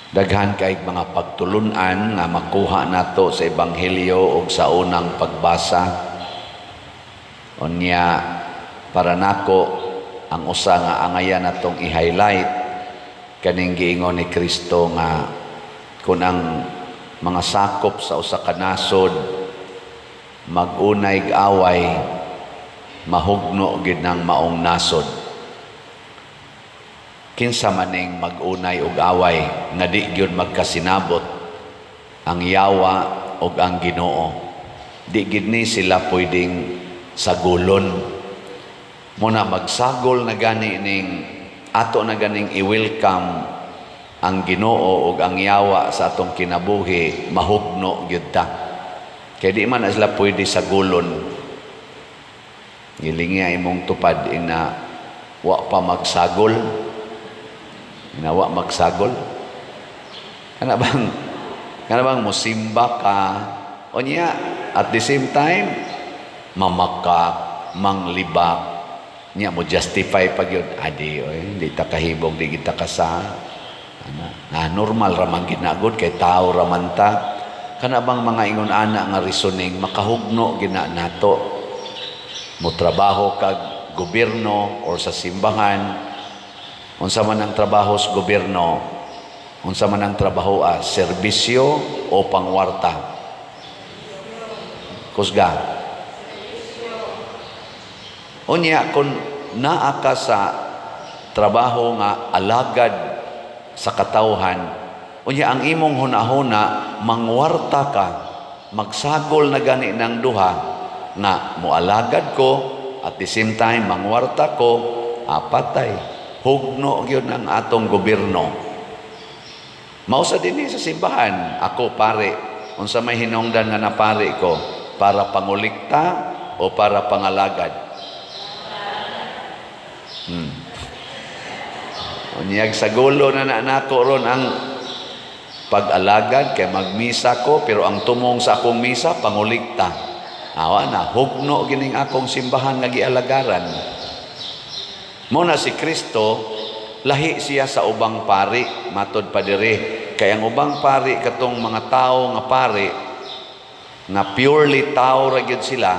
Daghan kay mga pagtulunan nga makuha nato sa ebanghelyo ug sa unang pagbasa. Unya, para nako, ang usa nga angayan natong i-highlight, kaning giingon ni Kristo nga kung ang mga sakop sa usa ka nasod mag-unay away, mahugno gid ng maong nasod. Kinsa maning mag-unay og away nga di gyud magkasinabot? Ang yawa og ang Ginoo. Di gid ni sila pwedeng sagulon. Muna magsagol na gani ning ato na ganing i-welcome ang Ginoo ug ang yawa sa atong kinabuhi, mahugno gyud ta. Kay di man na sila pwede sagulon. Gilingi imong tupad ina, "Wa pa magsagol." Ina, "Wa magsagol." Kana bang musimba ka unya at the same time mamakak, manglibak, nya mo justify pag yun, "Adi oy, hindi ta kahibog, di kita kasa ana, ah, normal ra man ginagod kay tao ra man ta." Kana bang mga ingon ana nga reasoning, makahugno gina nato. Mo trabaho kag gobyerno or sa simbahan, unsa man ang trabaho sa gobyerno? Unsa man ang trabaho, ah, serbisyo o pangwarta? Kusga. Unya kung naa ka sa trabaho nga alagad sa katawhan, unya ang imong hunahuna mangwarta ka, magsagol na gani ng duha nga moalagad ko, at the same time mangwarta ko, apatay, hugno gyud ang atong gobyerno. Mao sa dinhi sa simbahan, ako pare, unsa may hinungdan nga napari ko, para pangulikta o para pangalagad? Unyag sa gulo na na nako ron ang pag-alagad kay magmisa ko, pero ang tumong sa akong misa pangulikta. Awa na, hugno gining akong simbahan nga gialagaran. Mo na si Kristo, lahi siya sa ubang pari, matod pa diri. Kay ang ubang pari, katong mga tao nga pari nga purely tao ra gyud sila,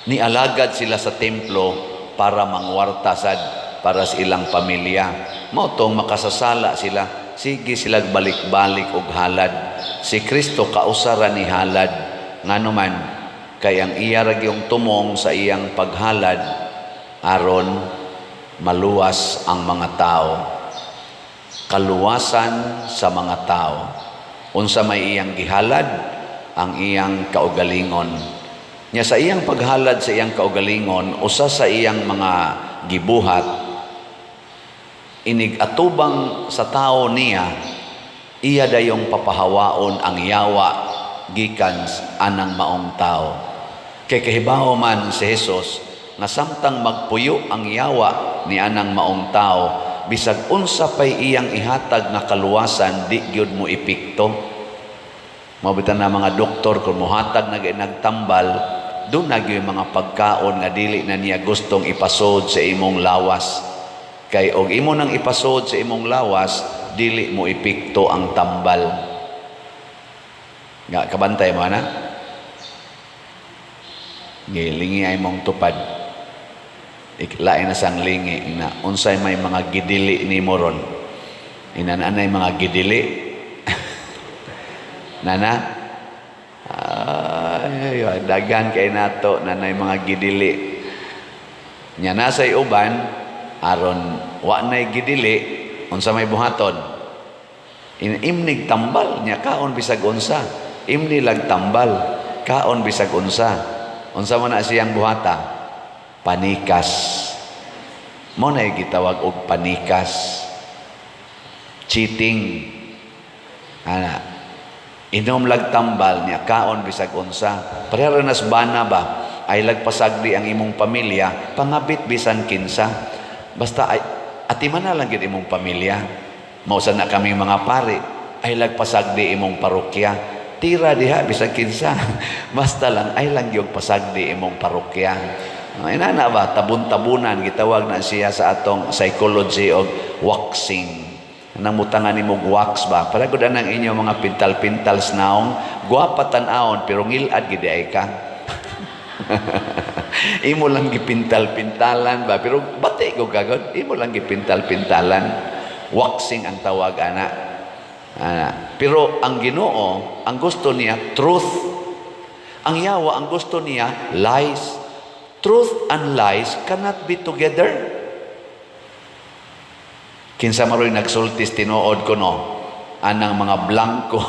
nialagad sila sa templo para mangwarta sad para sa ilang pamilya. Mao tong makasasala sila, sige sila balik-balik og halad. Si Kristo kausa ra ni halad. Ngano man? Kay ang iya ra gyung tumong sa iyang paghalad aron maluwas ang mga tao. Kaluwasan sa mga tao. Unsa may iyang gihalad? Ang iyang kaugalingon. Nya sa iyang paghalad sa iyang kaugalingon, usa sa iyang mga gibuhat, inig atubang sa tao niya, iya dayong papahawaon ang yawa gikan anang maong tao. Kay kahibawo man si Jesus nga samtang magpuyo ang yawa ni anang maong tao, bisag unsa pay iyang ihatag nga kaluwasan, di gyud mo epekto. Mao bitan na mga doktor, kung mohatag na nagtambal, doon na gyud mga pagkaon nga dili na niya gustong ipasod sa imong lawas. Kay og imo nang ipasod sa imong lawas, dili mo epekto ang tambal. Nga kabantay mo na? Gilingi ay mong tupad. Lain na sang lingi na, "Unsay may mga gidili nimo ron?" Inananay mga gidili. Nana? Ay, dagan kay nato nanay mga gidili. Nya nasay uban, aron wa nay gidili, unsa may buhaton? Imnig tambal nya kaon bisag unsa. Imni lag tambal, kaon bisag unsa. Unsa man na siyang buhata? Panikas. Mo na gitawag og panikas. Cheating. Ana. Inom lag tambal niya kaon bisag unsa. Pareha ra nas bana ba? Ay lagpasagdi ang imong pamilya, pangabit bisan kinsa. Basta ay atiman na lang gid imong pamilya. Mao sa na kami mga pare, ay lagpasagdi imong parokya. Tira diha bisag kinsa. Basta lang ay lang gyud pasagdi imong parokya. Ay nana ba, tabon-tabunan gitawag na siya sa atong psychology og waxing. Nang mutangan nimo wax ba? Para gud anang inyo mga pintal-pintal sa naong, gwapa tan-awon pero ngilad gid ay ka. Imo lang gipintal-pintalan ba, pero bati ko kagod, imo lang gipintal-pintalan. Waxing ang tawag ana. Ana. Pero ang Ginoo, ang gusto niya truth. Ang yawa, ang gusto niya lies. Truth and lies cannot be together. Kinsa maroy nagsultis tinuod ko, no, anang mga blanco.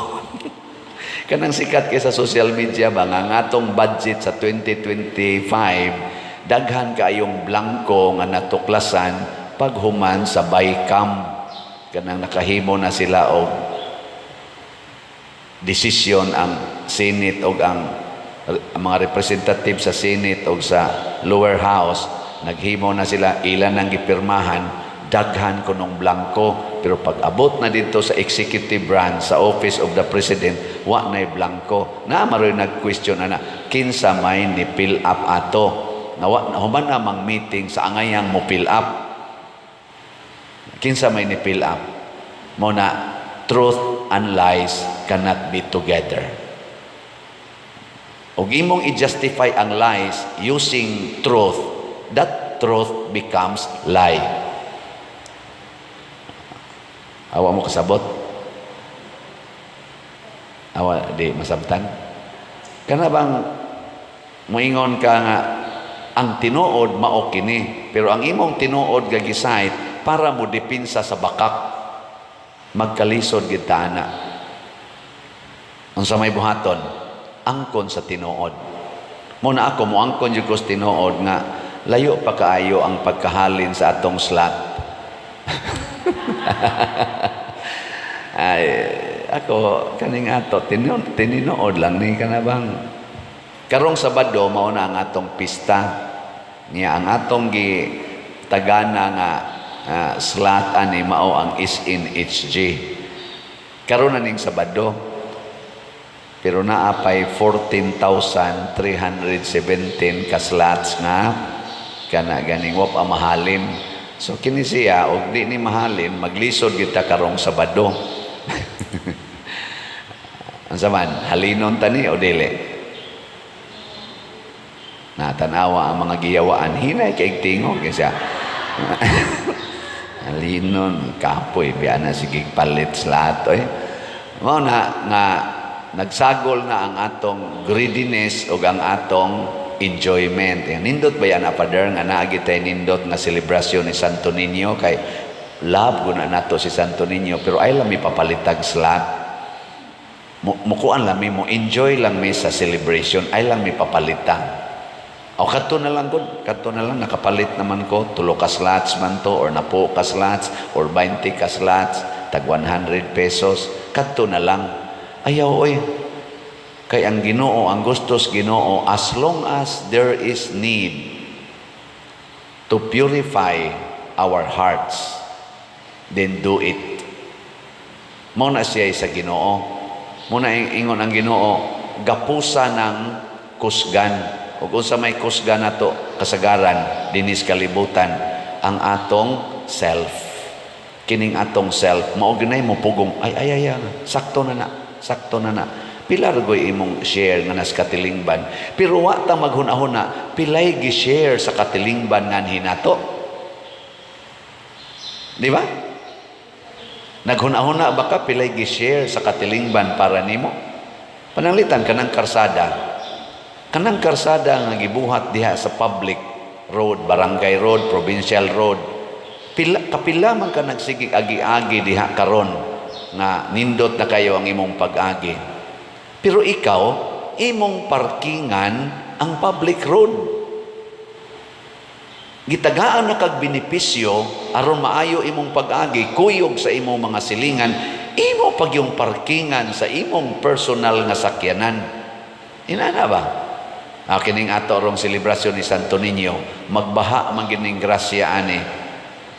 Kanang sikat kay sa social media ba nga ngatong budget sa 2025, daghan kaayong blanco nga natuklasan paghuman sa BICAM, kanang nakahimo na sila og desisyon ang Senate og ang mga representative sa Senate og sa lower house. Naghimo na sila, ilan ang gipirmahan, daghan kunong blanco. Pero pag abot na dito sa executive branch, sa Office of the President, wa na'y blanco na. Maroy nag-question ana, kinsa may ni fill up ato na human na mang meeting sa angayang mo fill up? Kinsa may ni fill up mo na? Truth and lies cannot be together. Og imong i-justify ang lies using truth, that truth becomes lie. Awa mo kasabot? Awa, di masabtan? Kana bang moingon ka nga ang tinuod mao kini, pero ang imong tinuod ga gi-cite para mo depensa sa bakak, magkalisod gid ta ana. Unsa may buhaton? Angkon sa tinuod. Mo na ako moangkon jud ko sa tinuod nga layo pa kaayo ang pagkahalin sa atong slot. Ay, ako kaning ato tinuod lang ni. Kana bang karong Sabado mao na ang atong pista niya, ang atong gi tagana nga slot ani mao ang SNHG karon na ning Sabado, pero naa pay 14,317 ka slots nga kana ganing wa pa mahalin. So kini siya, og di ni mahalin, maglisod kita karong Sabado. Unsa man, halinon tani o dili? Na tanawa ang mga giyawaan, hinay kay tingog kay siya. Halinon kapoy biya na, sige palit slot oy. Mao na nga nagsagol na ang atong greediness ug ang atong enjoyment. Yan, nindot ba yan, Father, nga naagi tay nindot nga selebrasyon ni Santo Niño? Kay love guna nato si Santo Niño, pero ay lang mi papalitag slot. Mukuan lang mi, mo enjoy lang mi sa celebration, ay lang mi papalitan. O kadto na lang gud, kadto na lang, nakapalit naman ko, tulo ka slots man to or napo ka slots or 20 ka slots, tag 100 pesos, kadto na lang. Ayaw oy. Kay ang Ginoo, ang gustos Ginoo, as long as there is need to purify our hearts, then do it. Mao na siya sa Ginoo. Mao na ingon ang Ginoo, gapusa ng kusgan. Ug unsa may kusgan nato kasagaran dinis kalibutan? Ang atong self. Kining atong self mao ginay mo pugong, "Ay, ay, ay, ay, sakto na na, sakto na na." Pila ra goy imong share nga nas katilingban? Pero wa ta maghuna-huna pilay gi-share sa katilingban nganhi nato. Di ba? Naghuna-huna ba ka pilay gi-share sa katilingban para nimo? Pananglitan kanang karsada. Kanang karsada nga gibuhat diha sa public road, barangay road, provincial road. Pila kapila man ka nagsigig agi-agi diha karon nga nindot na kayo ang imong pag-agi. Pero ikaw, imong parkingan ang public road. Gitagaan na kag benepisyo aron maayo imong pag-agi, kuyog sa imong mga silingan, imo pag yung parkingan sa imong personal nga sakyanan. Inana ba? Ah, kining ato rong selebrasyon ni Santo Niño, magbaha man gining grasya ani.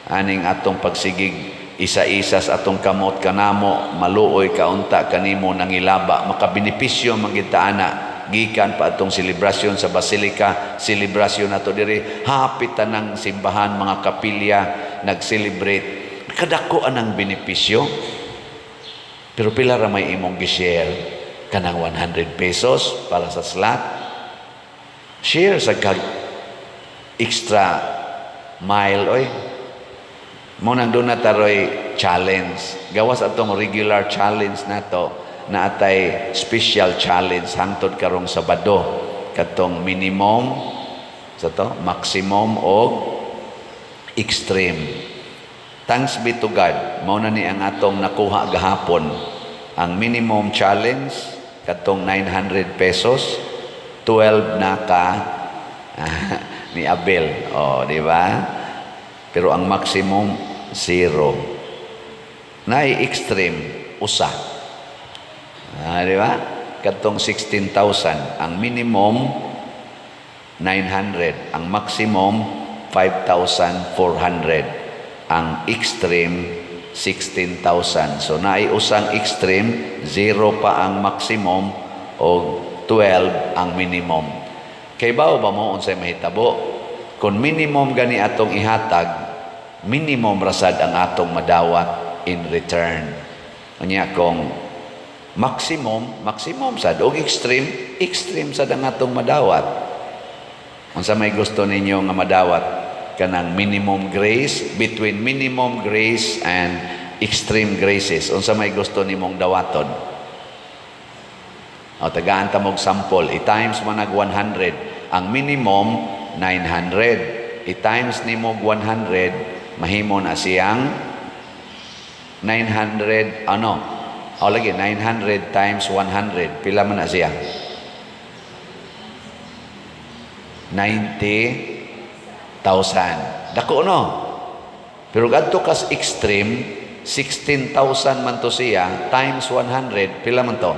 Aning atong pagsigig isa-isa sa atong kamot kanamo, maluoy kaunta kanimo nangilaba, makabenepisyo man gid ta ana gikan pa atong selebrasyon sa basilika, selebrasyon nato diri, hapit tanang simbahan, mga kapilya nag-celebrate. Kadako anang benepisyo. Pero pila ra may imong gi-share? Kanang 100 pesos para sa slot. Share sa kag extra mile, oy. Mao nang duna ta roy challenge. Gawas atong regular challenge nato, naa tay special challenge hangtod karong Sabado, katong minimum sa to, maximum og extreme. Thanks be to God, mao na ni ang atong nakuha gahapon. Ang minimum challenge katong 900 pesos, 12 na ka ni Abel. Oh, di ba? Pero ang maximum, zero. Naay extreme, usa. Ah, di ba? Katong 16,000, ang minimum 900, ang maximum 5,400, ang extreme 16,000. So naay usang extreme, zero pa ang maximum o 12 ang minimum. Kay bawo ba mo unsay mahitabo? Kung minimum gani atong ihatag, minimum rasad ang atong madawat in return. Unya kung maximum, maximum sad, og extreme, extreme sad ang atong madawat. Unsa may gusto ninyo nga madawat? Kanang minimum grace, between minimum grace and extreme graces. Unsa may gusto nimong dawaton? O, tagaan ta mog sample. I-times mo nag 100. Ang minimum, 900. I-times nimo 100, mahimo na siyang 900, ano? O lagi, 900 times 100. Pila man na siya? 90,000. Dako, no? Pero kadto kas extreme, 16,000 man to siya, times 100, pila man to?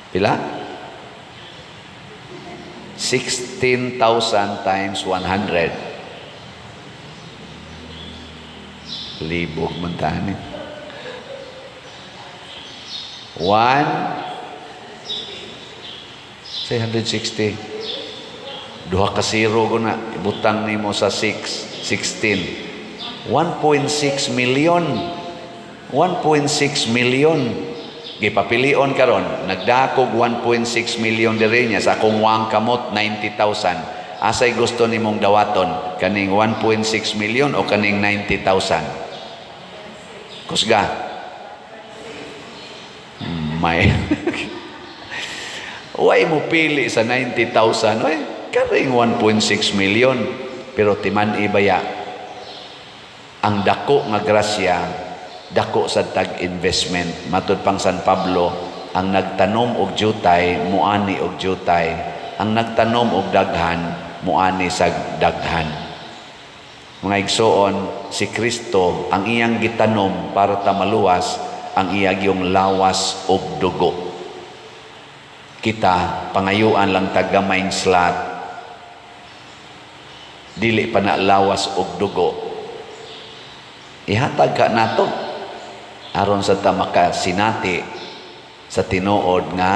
Pila? 16,000 times 100. Libog man tani. 1 660. Duha ka zero ko na ibutang nimo sa 6 16. 1.6 million. 1.6 million. Gipapilion karon, nagdakog 1.6 million diri niya sa akong wang kamot 90,000. Asay gusto nimong dawaton, kaning 1.6 million o kaning 90,000? Kusga. May Way mo pili sa 90,000, oy, karing 1.6 million. Pero timan ibaya, ang dako nga grasya, dako sa tag-investment. Matud pang San Pablo, ang nagtanom og jutay, muani og jutay. Ang nagtanom og daghan, muani sa daghan. Mga igsoon, si Kristo, ang iyang gitanom para ta maluwas, ang iyang yung lawas og dugo. Kita, pangayuan lang tagamayng slot, dili pa na lawas og dugo. Ihatag ka nato aron sa ta makasinati sa tinuod nga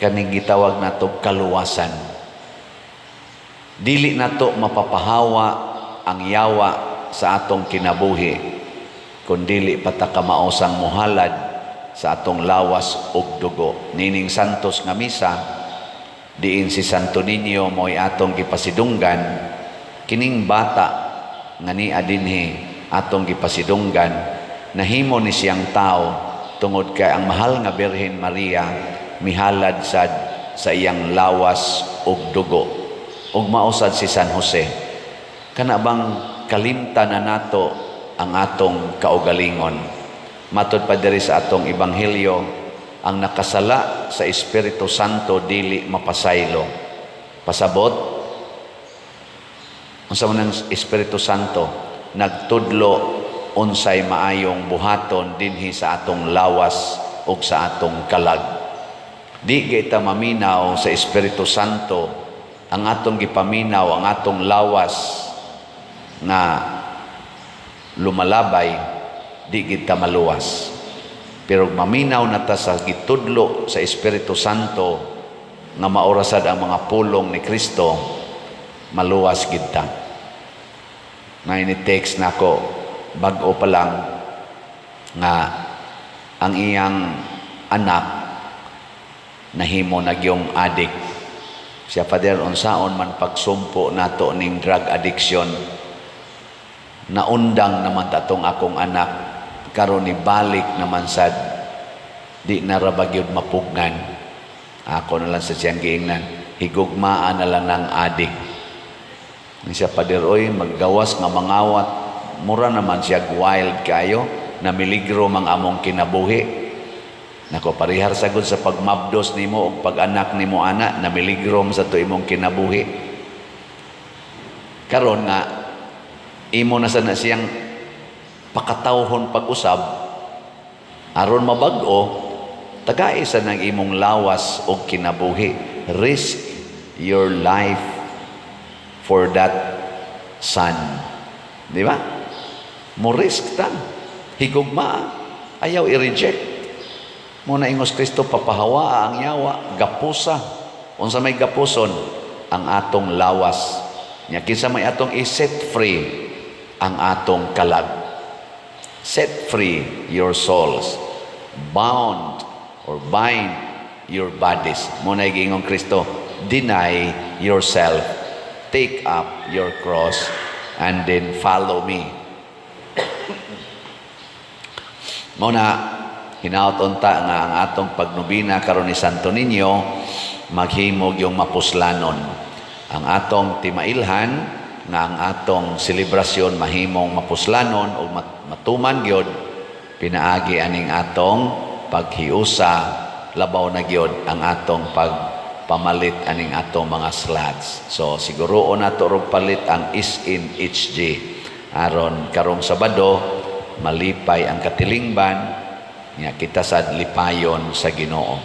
kaning gitawag nato kaluwasan. Dili nato mapapahawa ang yawa sa atong kinabuhi kung dili pa ta kamaosang muhalad sa atong lawas ug dugo. Nining Santos nga misa, diin si Santo Niño mo'y atong gipasidunggan, kining bata nga nia dinhi atong gipasidunggan, nahimo ni siyang tao tungod kay ang mahal nga Birhen Maria mihalad sad sa iyang lawas ug dugo. Ug mausad si San Jose. Kana bang kalimtan na nato ang atong kaugalingon? Matod pa diri sa atong ebanghelyo, ang nakasala sa Espiritu Santo dili mapasaylo. Pasabot, unsa man ang Espiritu Santo? Nagtudlo unsay maayong buhaton dinhi sa atong lawas ug sa atong kalag. Di kita maminaw sa Espiritu Santo, ang atong gipaminaw ang atong lawas nga lumalabay, di kita maluwas. Pero maminaw na ta sa gitudlo sa Espiritu Santo nga maorasad ang mga pulong ni Kristo, maluwas gid ta. May ni text nako bag-o pa lang nga ang iyang anak nahimo na gyung addict. Siya, "Father, unsaon man pagsumpo nato ning drug addiction? Naundang naman tatong akong anak, karon ni balik naman sad, di na ra ba gyud mapugnan?" Ako na lang sa siyang giingnan, "Higugmaan na lang ng addict." Ni siya, "Pader, oy, maggawas nga mangawat, mura naman siya wild kayo, na miligro mang among kinabuhi." Nako, parehar sagod sa pagmabdos nimo og pag-anak nimo ana, na miligro man sa to imong kinabuhi. Karon nga imo na sa na siyang pakatawhon pag-usab aron mabag-o, tagai sa nang imong lawas og kinabuhi. Risk your life for that son. Di ba? Mo risk ta. Higugma, ayaw i-reject. Mo na ingos Kristo, papahawa ang yawa, gapusa. Unsa may gapuson? Ang atong lawas. Nya kinsa may atong i-set free? Ang atong kalag. Set free your souls. Bound or bind your bodies. Mo na giingong Kristo, "Deny yourself, take up your cross, and then follow me." Mo na hinaot unta nga ang atong pagnobina karon ni Santo Niño maghimog yung mapuslanon. Ang atong timailhan nga ang atong selebrasyon mahimong mapuslanon o matuman gyud pinaagi aning atong paghiusa, labaw na gyud ang atong pagpamalit aning atong mga slots. So siguro nato rog palit ang SNHG aron karong Sabado malipay ang katilingban nya, kita sad lipayon sa Ginoo.